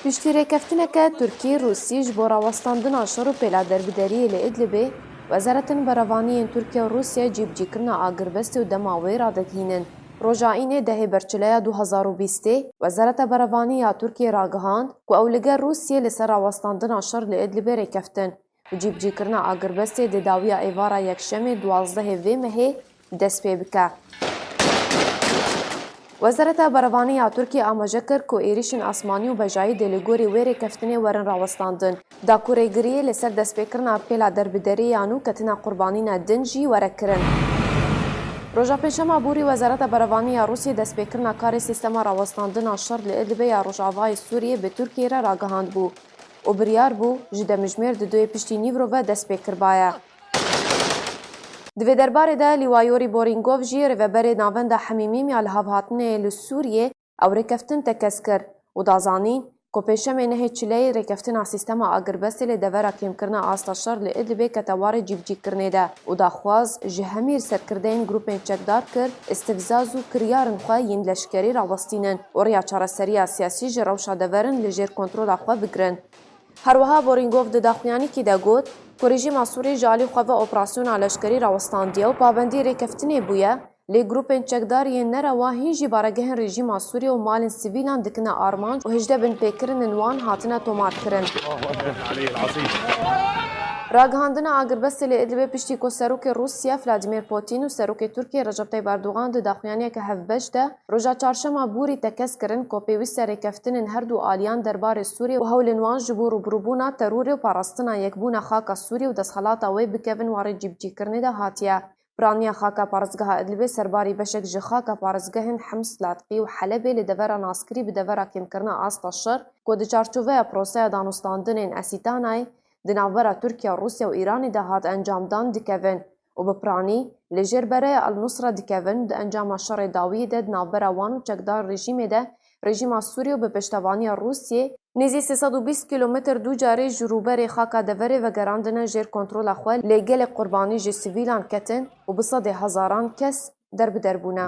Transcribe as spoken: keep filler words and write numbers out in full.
Piştî rêkeftineke Tirkî-Rûsî ji bo rawestandina şer û pêla derbderiyê li Idlibê, wezaretên berevanî yên Tirkiye û Rûsye cîbicîkirina agirbestê û dema wê radigihînin. Roja Înê dehê Berçileya du hezar û bîstê, Wezareta Berevanî ya Tirkiyê ragihand ku ew li gel Rûsiyê li ser rawestandina şer li Idlibê rêkeftin û cîbicîkirina agirbestê di dawiya êvara Yekşemê duwazdehê vê mehê dest pê bike. Wezareta Berevanî ya Tirkiyê amaje kir ku êrîşên asmanî û bejayî dê li gorî wê rêkeftinê werin rawestandin. Da ku rêgiriyê li ser destpêkirina pêla derbderê ya nû ketina qurbanîna din jî were kirin. Roja Pêncşema borî Wezareta Berevanî ya Rûsiyê destpêkirina karê sîstema rawestandina şer li Idlibê ya rojavayê Sûriyê bi Tirkiyê re ragihandbû û biryar bû ji demjimêr di duyê piştî nîvro ve dest pê kiribaye. Di vê derbarê de Lîwa Yorî Boringov jî rêveberê Navenda Hemîmîm ya Lihavhatinê li Sûriyê ew rêkeftin tekez kir û da zanîn ku Pêncşemê nehê Çileyê rêkeftina sîstema agirbestê li devera kêmkirina asta şer li Idlibê kete warê cîbicîkirinê de û daxwaz ji hemî serkirdeyên grûpên çekdar kir, îstifzaz û kiryarên xwe yên leşkerî rawestînin û riya çareseriya siyasî ji rewşa deverin li jêr kontrola xwe bigirin. Her wiha Boringov di daxuyanîkî de got ku rejîma Sûrî ji alî xwe ve operasyona leşkerî rawestandiye û pabendî rêkeftinê bûye, lê grûpên çekdar yên nerewa hîn jî baregehên rejîma Sûrî û malên sivîlan dikine armanc û hêjde binpêkirinên wan hatine tomarkirin. Ragihandina agirbestê li Idlibê piştî ku Serokê Rûsya Vladimir Putin û Serokê Tirkiyê Recep Tayyip Erdogan di daxuyaniyeke hevbeş de roja çarşema borî tekez kirin ku pêwîst e rêkeftinên her du aliyan derbarê Sûriyê û hewlên wan ji bo rûbirûbûna terorê û parastina yekbûna xaka Sûriyê û destxelata wê bikevin warê cîbicîkirinê de hatiye. Piraniya xaka parêzgeha Idlibê serbarî beşek ji xaka parêzgehên Hims, Latqî û Helebê li devera naskirî bi devera kêmkirina asta şer ku di çarçoveya proseya danûstandinên Esîtanayê di navbera Tirkiye, Rûsya û Îranê de hat encamdan dikevin û bi piranî li jêr bereya El Nusra dikevin, di encama şerê dawiyê de di navbera wan û çekdar rejîmê de rejîma Sûrî û bi piştevaniya Rûsiyê nêzî sê sed û bîst kîlometr du carê ji rûberê xaka deverê vegerandine jêr kontrola xwe, lê gelek qurbanî ji sivîlan ketin û bi sedê hezaran kes derbider bûne.